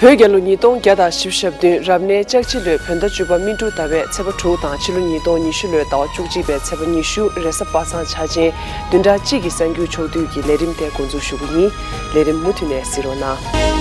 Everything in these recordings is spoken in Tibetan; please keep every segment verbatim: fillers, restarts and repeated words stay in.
བོད་རྒྱལ་ལོ་ཉིས་སྟོང་བརྒྱ་དང་བཞི་བཅུ་ཞེ་བདུན་རབ་གནས་ལྕགས་བྱི་ལོའི་བོད་ཟླ་བཅུ་པ་སྨིན་དྲུག་ཟླ་བའི་ཚེས་པ་དྲུག་དང་ཕྱི་ལོ་ཉིས་སྟོང་ཉི་ཤུ་ལོའི་ཟླ་བ་བཅུ་གཅིག་པའི་ཚེས་པ་ཉི་ཤུ་རེས་གཟའ་པ་སངས་འཆར་ཅན་བདུན་ཕྲག་གཅིག་གི་གསར་འགྱུར་ཕྱོགས་བསྡུས་ཀྱི་ལས་རིམ་དེ་འགོ་འཛུགས་ཞུ་གི་ཡིན། ལས་རིམ་མུ་མཐུད་ནས་གཟིགས་རོགས་གནང་།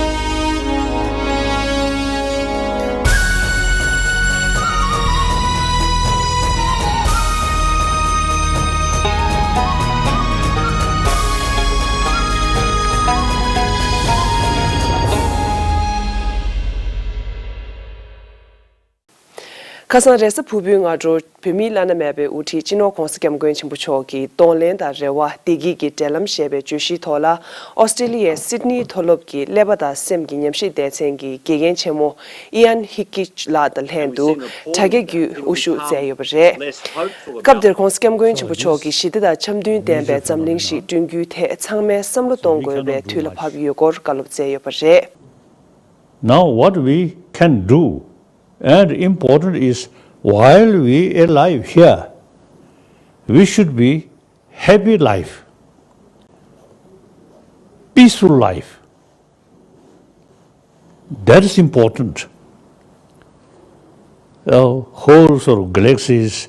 ཁ་སང་རེས་གཟའ་ཕུར་བུའི་སྔ་དྲོ་བོད་མིའི་བླ་ན་མེད་པའི་དབུ་ཁྲིད་སྤྱི་ནོར་༧གོང་ས་༧སྐྱབས་མགོན་ཆེན་པོ་མཆོག་གིས་གདོང་ལེན་དང་རེ་བ་བདེ་སྐྱིད་ཀྱི་འབྲེལ་ལམ་ཞེས་པའི་བརྗོད་གཞིའི་ཐོག་ལ། ཨོ་སི་ཀྲི་ལི་ཡའི་སིད་ནི་མཐོ་སློབ་ཀྱི་ཀླད་པ་དང་སེམས་ཀྱི་ཉམས་ཞིབ་སྡེ་ཚན་གྱི་དགེ་རྒན་ཆེན་མོ་ཨི་ཡན་ཧིག་ཀིཆ་ལགས་དང་ལྷན་དུ་དྲ་རྒྱ་བརྒྱུད་དབུ་བཞུགས་མཛད་ཡོད་པ་རེད། སྐབས་དེར་༧གོང་ས་༧སྐྱབས་མགོན་ཆེན་པོ་མཆོག་གིས་ཞི་བདེ་དང་འཆམ་མཐུན་ལྡན་པའི་འཛམ་གླིང་ཞིག་བསྐྲུན་རྒྱུའི་ཐད་ཚང་མས་བསམ་བློ་གཏོང་དགོས་པའི་དུས་ལ་བབ་ཡོད་སྐོར་བཀའ་སློབ་སྩལ་ཡོད་པ་རེད། Now, what we can do and important is, while we alive here, we should be happy life, peaceful life. That is important. The whole sort of galaxy is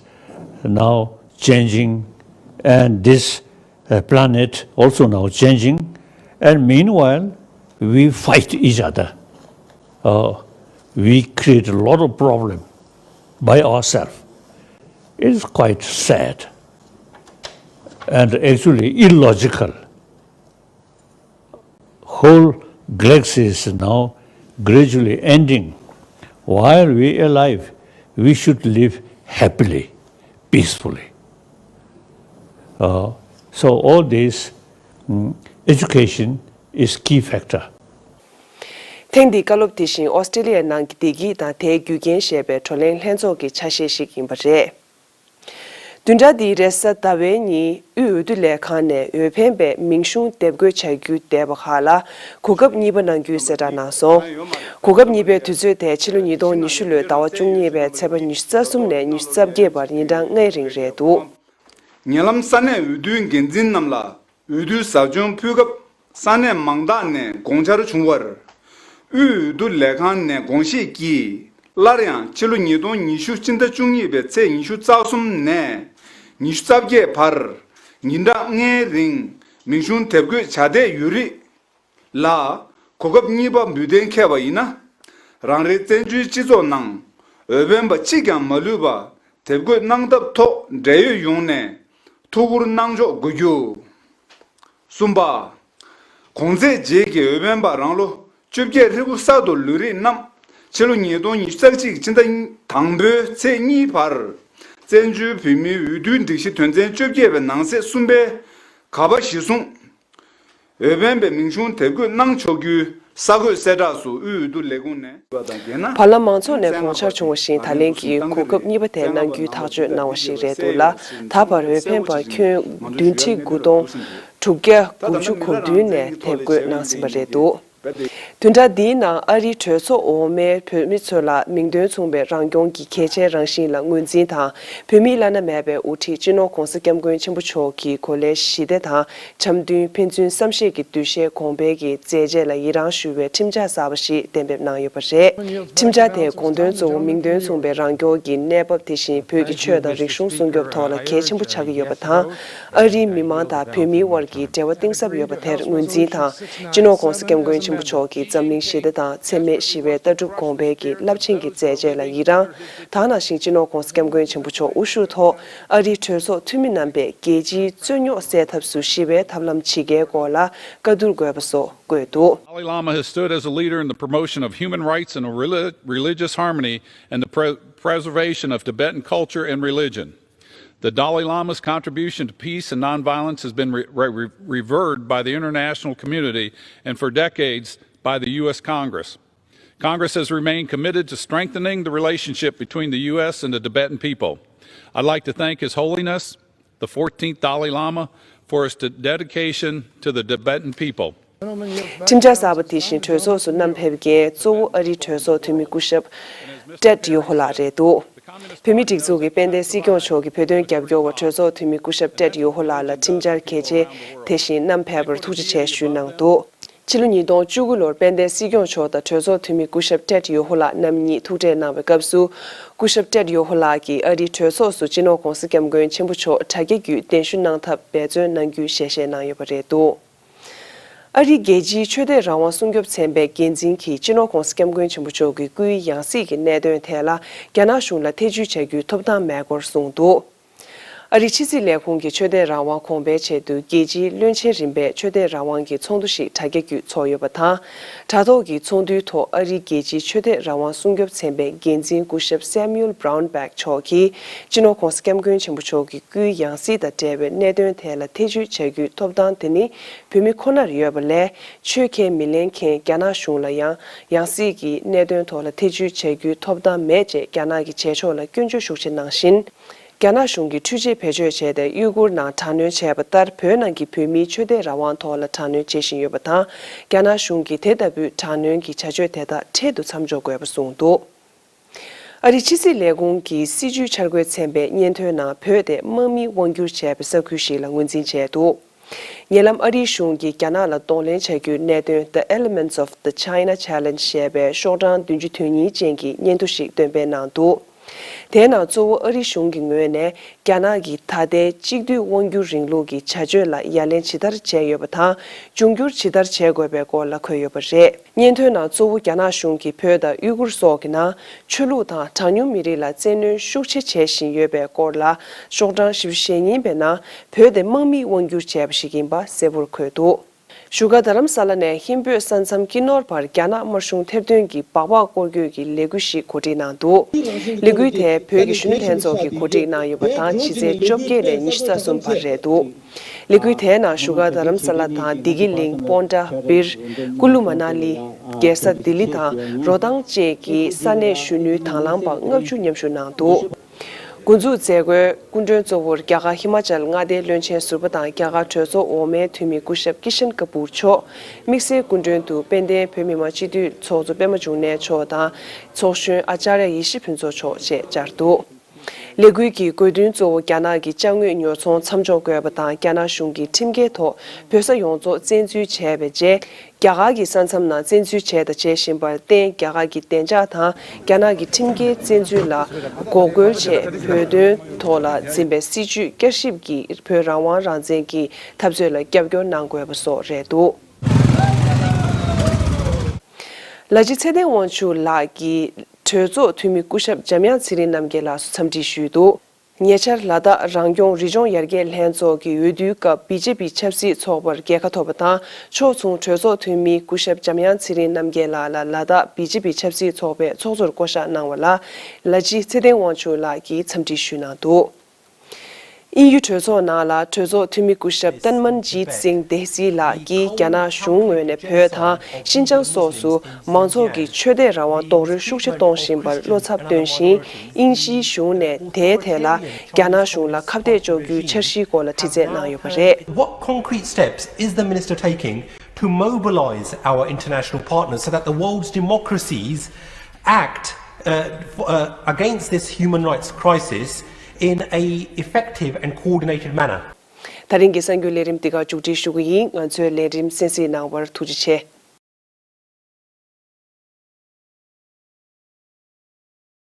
now changing, and this uh, planet also now changing, and meanwhile we fight each other. Uh, we create a lot of problem by ourselves. It's quite sad and actually illogical. Whole galaxy is now gradually ending. While we alive, we should live happily, peacefully. Uh, so all this, mm, education is key factor. ཐེངས་འདིའི་བཀའ་སློབ་དེ་བཞིན་ཨོ་སི་ཀྲི་ལི་ཡའི་ནང་གི་བདེ་སྐྱིད་དང་དེའི་རྒྱུ་རྐྱེན་ཞེས་པའི་བགྲོ་གླེང་ལྷན་ཚོགས་ཀྱི་ཆ་ཤས་ཤིག་ཡིན་པ་རེད། བདུན་ཕྲག་འདིའི་རེས་གཟའ་ཟླ་བའི་ཉིན་དབུས་འོས་བསྡུ་ལས་ཁང་ནས་འོས་འཕེན་པའི་མིང་གཞུང་དེབ་འགོད་བྱ་རྒྱུ་བསྡད་པ་ཁག་ལ་གོ་སྐབས་གཉིས་པ་གནང་རྒྱུའི་གསལ་བསྒྲགས་གནང་སོང་། གོ་སྐབས་གཉིས་པའི་དུས་ཚོད་དེ་ཕྱི་ལོ་ཉིས་སྟོང་ཉི་ཤུ་ལོའི་ཟླ་བ་བཅུ་གཉིས་པའི་ཚེས་པ་ཉི་ཤུ་རྩ་གསུམ་ནས་ཉི་ཤུ་རྩ་བརྒྱད་བར་ཉིན་གྲངས་ལྔའི་རིང་རེད་འདུག། ཉེ་ལམ་ས་གནས་འོས་བསྡུའི་འགན་འཛིན་རྣམས་ལ་འོས་བསྡུའི་ཟབ་སྦྱོང་ཕུལ་སྐབས་ས་གནས་མང་དག་ནས་དགོངས་འཆར་བྱུང་བར། དབུས་འོས་བསྡུ་ལས་ཁང་ནས་དགོངས་བཞེས་ཀྱིས་སླར་ཡང་ཕྱི་ལོ་ཉིས་སྟོང་ཉི་ཤུ་སྤྱི་ཟླ་བཅུ་གཉིས་པའི་ཚེས་ཉི་ཤུ་རྩ་གསུམ་ནས་ཉི་ཤུ་རྩ་བརྒྱད་བར་ཉིན་གྲངས་ལྔའི་རིང་མིང་གཞུང་དེབ་འགོད་བྱ་བསྡད་ཡོད་རིགས་ལ་གོ་སྐབས་གཉིས་པ་འབུལ་གཏན་འཁེལ་བ་ཡིན་ན། རང་རེའི་བཙན་བྱོལ་སྤྱི་ཚོགས་ནང་འོས་འཕེན་པ་གཅིག་ཀྱང་མ་ལུས་པ་དེབ་འགོད་གནང་ཐབས་ཐོག་འབྲེལ་ཡོད་ཡོངས་ནས་ཐུགས་ཁུར་གནང་ཕྱོགས་དགོས་རྒྱུ། གསུམ་པ། གོང་ཚེས་རྗེས་ཀྱི་འོས་འཕེན་པ་རང་ལོ་བཅོ་བརྒྱད་ཧྲིལ་པོ་གསར་དུ་ལུས་རིགས་རྣམས་ཕྱི་ལོ་ཉིས་སྟོང་ཉི་ཤུ་རྩ་གཅིག་ཕྱི་ཟླ་དང་པོའི་ཚེས་གཉིས་བར་བཙན་བྱོལ་བོད་མིའི་འོས་བསྡུའི་སྒྲིག་གཞི་དོན་ཚན་བཅོ་བརྒྱད་པའི་ནང་གསེས་གསུམ་པའི་ག་པ་གཞིར་བཟུང་། འོས་འཕེན་པའི་མིང་གཞུང་དེབ་འགོད་གནང་ཆོག་རྒྱུའི་གསར་འགོད་གསལ་བསྒྲགས་སུ་དབུས་འོས་བསྡུ་ལས་ཁུངས་ནས། བར་ལམ་མང་ཚོགས་ནས་དགོངས་འཆར་བྱུང་བ་བཞིན་ད་ལན་གྱི་གོ་སྐབས་གཉིས་པ་དེ་གནང་རྒྱུའི་ཐག་གཅོད་གནང་བ་ཞིག་རེད་འདུག་ལ། ད་བར་འོས་འཕེན་པ་ཁྱོན་བདུན་ཁྲི་དགུ་སྟོང་དྲུག་བརྒྱ་དགུ་བཅུ་གོ་བདུན་ནས་དེབ་འགོད་གནང་ཟིན་པ་རེད་འདུག། བདུན་ཕྲག་འདིའི་ནང་ཨ་རིའི་གྲོས་ཚོགས་འོག་མའི་བོད་མི་ཚོ་ལ་མིང་དོན་མཚུངས་པའི་རང་སྐྱོང་གི་གལ་ཆེའི་རང་བཞིན་ལ་ངོས་འཛིན་དང་། བོད་མིའི་བླ་ན་མེད་པའི་དབུ་ཁྲིད་སྤྱི་ནོར་༧གོང་ས་༧སྐྱབས་མགོན་ཆེན་པོ་མཆོག་གིས་གོ་ལའི་ཞི་བདེ་དང་འཆམ་མཐུན་ཕན་ཚུན་བསམ་ཤེས་ཀྱི་འདུ་ཤེས་གོང་འཕེལ་གྱི་མཛད་རྗེས་ལ་ཡི་རངས་ཞུ་བའི་ཁྲིམས་འཆར་གསར་པ་ཞིག་གཏན་འབེབས་གནང་ཡོད་པ་རེད། ཁྲིམས་འཆར་དེའི་དགོངས་དོན་གཙོ་བོ་མིང་དོན་མཚུངས་པའི་རང་སྐྱོང་གི་གནས་བབ་དེ་བཞིན་བོད་ཀྱི་ཆོས་དང་རིག་གཞུང་སྲུང་སྐྱོབ་ཐོག་ལ་གལ་ཆེན་པོ་ཆགས་ཀྱི་ཡོད་པ་དང་། ཨ་རིའི་མི་མང་དང་བོད་མིའི་དབར་གྱི་འབྲེལ་བ་གཏིང་ཟབ་ཡོད་པ་དེར་ངོས་འཛིན་དང་། སྤྱི་ནོར་༧གོང་ས་༧སྐྱབས་མགོན་ཆེན་པོ་མཆོག་གིས་འཛམ་གླིང་ཞི་བདེ་དང་འཚེ་མེད་ཞི་བའི་ལྟ་གྲུབ་གོང་འཕེལ་གྱི་རླབས་ཆེན་གྱི་མཛད་རྗེས་ལ་ཡི་རངས། ད་ག་ནང་བཞིན་སྤྱི་ནོར་༧གོང་ས་༧སྐྱབས་མགོན་ཆེན་པོ་མཆོག་དབུ་བཞུགས་ཐོག་ཨ་རིའི་གྲོས་ཚོགས་འཐུས་མི་རྣམ་པས་རྒྱལ་སྤྱིའི་རྩོད་རྙོག་སེལ་ཐབས་སུ་ཞི་བའི་ཐབས་ལམ་ཇི་དགེའི་སྐོར་ལ་བཀའ་བསྡུར་དགོས་པ་སོགས་བཀོད་འདུག། Dalai Lama has stood as a leader in the promotion of human rights and reli- religious harmony and the pre- preservation of Tibetan culture and religion. The Dalai Lama's contribution to peace and nonviolence has been re- re- re- revered by the international community and for decades by the U S Congress. Congress has remained committed to strengthening the relationship between the U S and the Tibetan people. I'd like to thank His Holiness, the fourteenth Dalai Lama, for his de- dedication to the Tibetan people. ཁྲིམས་འཆར་གསར་པ་དེ་བཞིན་གྲོས་ཚོགས་སུ་བསྣམས་ཕེབས་མཁན་གཙོ་བོ་ཨ་རིའི་གྲོས་ཚོགས་འཐུས་མི་སྐུ་ཞབས་ཏྲེད་ཡོ་ཧོ་ལགས་རེད་འདུག། བོད་མིའི་སྒྲིག་འཛུགས་ཀྱི་དཔལ་ལྡན་སྲིད་སྐྱོང་མཆོག་གིས་བོད་དོན་རྒྱབ་སྐྱོར་བ་གྲོས་ཚོགས་འཐུས་མི་སྐུ་ཞབས་ཏྲེད་ཡོ་ཧོ་ལགས་ལ་ཁྲིམས་འཆར་གལ་ཆེ་དེ་བཞིན་བསྣམས་ཕེབས་པར་ཐུགས་རྗེ་ཆེ་ཞུས་གནང་འདུག། ཕྱི་ལོ་ཉིས་སྟོང་བཅུ་དགུ་ལོར་དཔལ་ལྡན་སྲིད་སྐྱོང་མཆོག་དང་གྲོས་ཚོགས་འཐུས་མི་སྐུ་ཞབས་ཏྲེད་ཡོ་ཧོ་ལགས་རྣམ་གཉིས་ཐུག་འཕྲད་གནང་བའི་སྐབས་སུ། སྐུ་ཞབས་ཏྲེད་ཡོ་ཧོ་ལགས་ཀྱིས་ཨ་རིའི་གྲོས་ཚོགས་སུ་སྤྱི་ནོར་༧གོང་ས་༧སྐྱབས་མགོན་ཆེན་པོ་མཆོག་དྲ་རྒྱ་བརྒྱུད་གདན་ཞུ་གནང་ཐབས་འབད་བརྩོན་གནང་རྒྱུའི་ཞལ་བཞེས་གནང་ཡོད་པ་རེད་འདུག་ཨ་རིའི་རྒྱལ་སྤྱིའི་ཆོས་དད་རང་དབང་སྲུང་སྐྱོབ་ཚན་པའི་འགན་འཛིན་གྱིས་སྤྱི་ནོར་༧གོང་ས་༧སྐྱབས་མགོན་ཆེན་པོ་མཆོག་གི་སྐུའི་ཡང་སྲིད་ཀྱི་གནད་དོན་ཐད་ལ་རྒྱ་ནག་གཞུང་ལ་ཐེ་བྱུས་བྱ་རྒྱུའི་ཐོབ་ཐང་མེད་སྐོར་གསུངས་འདུག་ཨ་རིའི་ཕྱི་སྲིད་ལས་ཁུངས་ཀྱིས་ཆོས་དད་རང་དབང་གོང་འཕེལ་ཆེད་དུ་རྒྱལ་སྤྱིའི་བློན་ཆེན་རིམ་པའི་ཆོས་དད་རང་དབང་གི་ཚོགས་འདུ་ཞིག་དྲ་རྒྱ་བརྒྱུད་འཚོགས་ཡོད་པ་དང་། དྲ་ཐོག་གི་ཚོགས་འདུའི་ཐོག་ཨ་རིའི་རྒྱལ་སྤྱིའི་ཆོས་དད་རང་དབང་སྲུང་སྐྱོབ་ཚན་པའི་འགན་འཛིན་སྐུ་ཞབས་སེ་མུ་ཨེལ་བྷ་རའུན་བྷེག་མཆོག་གིས་སྤྱི་ནོར་༧གོང་ས་༧སྐྱབས་མགོན་ཆེན་པོ་མཆོག་གི་སྐུའི་ཡང་སྲིད་དང་འབྲེལ་བའི་གནད་དོན་ཐད་ལ་ཐེ་བྱུས་བྱ་རྒྱུའི་ཐོབ་ཐང་དེ་ནི་བོད་མི་ཁོ་ནར་ཡོད་པ་ལས། ཆོས་ཁས་མི་ལེན་མཁན་རྒྱ་ནག་གཞུང་ལ་ཡང་ཡང་སྲིད་ཀྱི་གནད་དོན་ཐོག་ལ་ཐེ་བྱུས་བྱ་རྒྱུའི་ཐོབ་ཐང་མེད་ཅེས་རྒྱ་ནག་གི་བྱེད་ཕྱོགས་ལ་སྐྱོན་བརྗོད་ཤུགས་ཆེ་གནང་བཞིན། རྒྱ་ནག་གཞུང་གིས་འཕྲུལ་ཆས་བེད་སྤྱོད་བྱས་ཏེ་ཡུ་གུར་ནང་དྲག་གནོན་བྱས་པ་ལྟར་བོད་ནང་གི་བོད་མིའི་ཆོས་དད་རང་དབང་ཐོག་ལ་དྲག་གནོན་བྱེད་བཞིན་ཡོད་པ་དང་། རྒྱ་ནག་གཞུང་གིས་དེ་ལྟ་བུའི་དྲག་གནོན་གྱི་བྱ་སྤྱོད་དེ་དག་འཕྲལ་དུ་མཚམས་འཇོག་དགོས་པ་གསུངས་འདུག་ཨ་རིའི་ཕྱི་སྲིད་ལས་ཁུངས་ཀྱི་སྲིད་བྱུས་འཆར་འགོད་ཚན་པའི་སྙན་ཐོའི་ནང་བོད་དེ་དམག་མིས་དབང་བསྒྱུར་བྱས་པའི་ས་ཁུལ་ཞིག་ལ་ངོས་འཛིན་བྱས་འདུག་ཉེ་ལམ་ཨ་རིའི་གཞུང་གིས་རྒྱ་ནག་ལ་གདོང་ལེན་བྱ་རྒྱུའི་གནད་དོན། The Elements of the China Challenge ཞེས་པའི་ཤོག་གྲངས་བདུན་ཅུ་དོན་གཉིས་ཅན་གྱི་སྙན་ཐོ་ཞིག་འདོན་སྤེལ་གནང་འདུག་དེའི་ནང་གཙོ་བོ་ཨ་རིའི་གཞུང་གི་ངོས་ནས་རྒྱ་ནག་གིས་ད་ལྟའི་གཅིག་སྡུད་དབང་སྒྱུར་རིང་ལུགས་ཀྱི་བྱ་སྤྱོད་ལ་ཡ་ལན་ཇི་ལྟར་བྱས་ཡོད་པ་དང་། འབྱུང་འགྱུར་ཇི་ལྟར་བྱེད་དགོས་པའི་སྐོར་ལ་འཁོད་ཡོད་པ་རེད། སྙན་ཐོའི་ནང་གཙོ་བོ་རྒྱ་ནག་གཞུང་གིས་བོད་དང་ཡུ་གུར་སོགས་ཀྱི་ནང་ཆོས་ལུགས་དང་གྲངས་ཉུང་མི་རིགས་ལ་བཙན་གནོན་ཤུགས་ཆེ་བྱེད་བཞིན་ཡོད་པའི་སྐོར་ལ་ཤོག་གྲངས་བཞི་བཅུ་ཞེ་གཉིས་པའི་ནང་བོད་དེ་དམག་མིས་དབང་བསྒྱུར་བྱས་པ་ཞིག་ཡིན་པ་གསལ་པོར་འཁོད་འདུག་བཞུགས་སྒར་རྡ་རམ་ས་ལ་ནས་ཧིན་བོད་ས་མཚམས་སྐྱིད་ནོར་བར་རྒྱ་ནག་དམར་གཞུང་ཐེར་འདོན་གྱི་སྦག་སྦག་སྐོར་སྐྱོད་ཀྱི་ལས་འགུལ་ཞིག་གོ་སྒྲིག་གནང་འདུག་ལས་འགུལ་དེ་བོད་ཀྱི་གཞོན་ནུ་ལྷན་ཚོགས་ཀྱིས་གོ་སྒྲིག་གནང་ཡོད་པ་དང་། ཕྱི་ཚེས་བཅོ་བརྒྱད་ནས་ཉི་ཤུ་རྩ་གསུམ་བར་རེད་འདུག་ལས་འགུལ་དེའི་ནང་བཞུགས་སྒར་རྡ་རམ་ས་ལ་དང་བདེ་སྐྱིད་གླིང་། སྤོན་ཊ། སྦིར། ཀུ་ལུ་མ་ན་ལི། རྒྱལ་ས་ལྡི་ལི་དང་རོ་ཐང་བཅས་ཀྱི་ས་གནས་གཞོན་ནུའི་དང་བླངས་པ་ལྔ་བཅུ་མཉམ་ཞུགས་གནང་འདུག་འགོ་འཛུགས་མཛད་སྒོའི་སྐུ་མགྲོན་གཙོ་བོར་རྒྱ་གར་ཧི་མ་ཅལ་མངའ་སྡེའི་བློན་ཆེན་ཟུར་པ་དང་རྒྱ་གར་གྲོས་ཚོགས་འོག་མའི་འཐུས་མི་སྐུ་ཞབས་ཀི་ཤན་ཀ་པུར་མཆོག་དམིགས་བསལ་སྐུ་མགྲོན་དུ་དཔལ་ལྡན་བོད་མི་མང་སྤྱི་འཐུས་ཚོགས་གཙོ་པད་མ་འབྱུང་གནས་མཆོག་དང་། ཚོགས་གཞོན་ཨ་ཅཱརྱ་ཡེ་ཤེས་ཕུན་ཚོགས་མཆོག་བཅས་བཅར་འདུག་ལས་འགུལ་གྱི་དགོས་འདུན་གཙོ་བོ་རྒྱ་ནག་གི་ཅ་དངོས་ཉོ་ཚོང་མཚམས་འཇོག་དགོས་པ་དང་། རྒྱ་ནག་གཞུང་གིས་ཁྲིམས་འགལ་ཐོག་བོད་ས་ཡོངས་རྫོགས་བཙན་འཛུལ་བྱས་པའི་རྗེས། རྒྱ་གར་གྱི་ས་མཚམས་ནང་བཙན་འཛུལ་བྱས་དང་བྱེད་བཞིན་པར་བརྟེན། རྒྱ་གར་གྱི་བདེ་འཇགས་དང་རྒྱ་ནག་གི་ཁྲིམས་འགལ་བཙན་འཛུལ་ལ་འགོག་རྒོལ་ཆེད་བོད་དོན་ཐོག་ལ་འཛིན་པའི་སྲིད་བྱུས་བསྐྱར་ཞིབ་ཀྱིས་བོད་རང་དབང་རང་བཙན་གྱི་འཐབ་རྩོད་ལ་རྒྱབ་སྐྱོར་གནང་དགོས་པ་སོགས་རེད་འདུག་ལ་ཅི་ཚེ་བརྟན་དབང་ཕྱུག་ལགས་ཀྱིས་གྲོས་ཚོགས་འཐུས་མི་སྐུ་ཞབས་འཇམ་དབྱངས་ཚེ་རིང་རྣམ་རྒྱལ་ལགས་སུ་འཚམས་འདྲི་ཞུས་འདུག་ཉེ་ཆར་ལ་དྭགས་རང་སྐྱོང་རི་ལྗོངས་ཡར་རྒྱས་ལྷན་ཚོགས་ཀྱི་འོས་བསྡུའི་སྐབས་བི་ཇེ་པི་ཆབ་སྲིད་ཚོགས་པར་རྒྱལ་ཁ་ཐོབ་པ་དང་། ཕྱོགས་མཚུངས་གྲོས་ཚོགས་འཐུས་མི་སྐུ་ཞབས་འཇམ་དབྱངས་ཚེ་རིང་རྣམ་རྒྱལ་ལགས་ལ་ལ་དྭགས་བི་ཇེ་པི་ཆབ་སྲིད་ཚོགས་པའི་ཚོགས་གཙོར་བསྐོ་གཞག་གནང་བ་ལ་ལ་ཅི་ཚེ་བརྟན་དབང་ཕྱུག་ལགས་ཀྱིས་འཚམས་འདྲི་ཞུས་གནང་འདུག་དབྱིན་ཡུལ་གྲོས་ཚོགས་ནང་ལ་གྲོས་ཚོགས་འཐུས་མི་སྐུ་ཞབས་ཏན་མན་ཇིད་སིང་དེ་སི་ལགས་ཀྱིས་རྒྱ་ནག་གཞུང་ངོས་ནས་བོད་དང་ཤིན་ཅང་སོགས་སུ། མང་ཚོགས་ཀྱི་ཆོས་དད་རང་དབང་རྡོག་རོལ་ཤུགས་ཆེ་གཏོང་བཞིན་པར་བློ་འཚབ་བཏོན་ཞིང་། དབྱིན་ཇིའི་གཞུང་ནས་དེའི་ཐད་ལ་རྒྱ་ནག་གཞུང་ལ་ཁ་གཏད་གཅོག་རྒྱུའི་འཆར་གཞིའི་སྐོར་ལ་དྲི་རྩད་གནང་ཡོད་པ་རེད། What concrete steps is the Minister taking to mobilize our international partners so that the world's democracies act uh, for, uh, against this human rights crisis in a effective and coordinated manner? ད་རིང་གི་གསར་འགྱུར་ལས་རིམ་འདི་ག་མཇུག་སྒྲིལ་ཞུ་གི་ཡིན། ང་ཚོའི་ལས་རིམ་གསན་གཟིགས་གནང་བར་ཐུགས་རྗེ་ཆེ།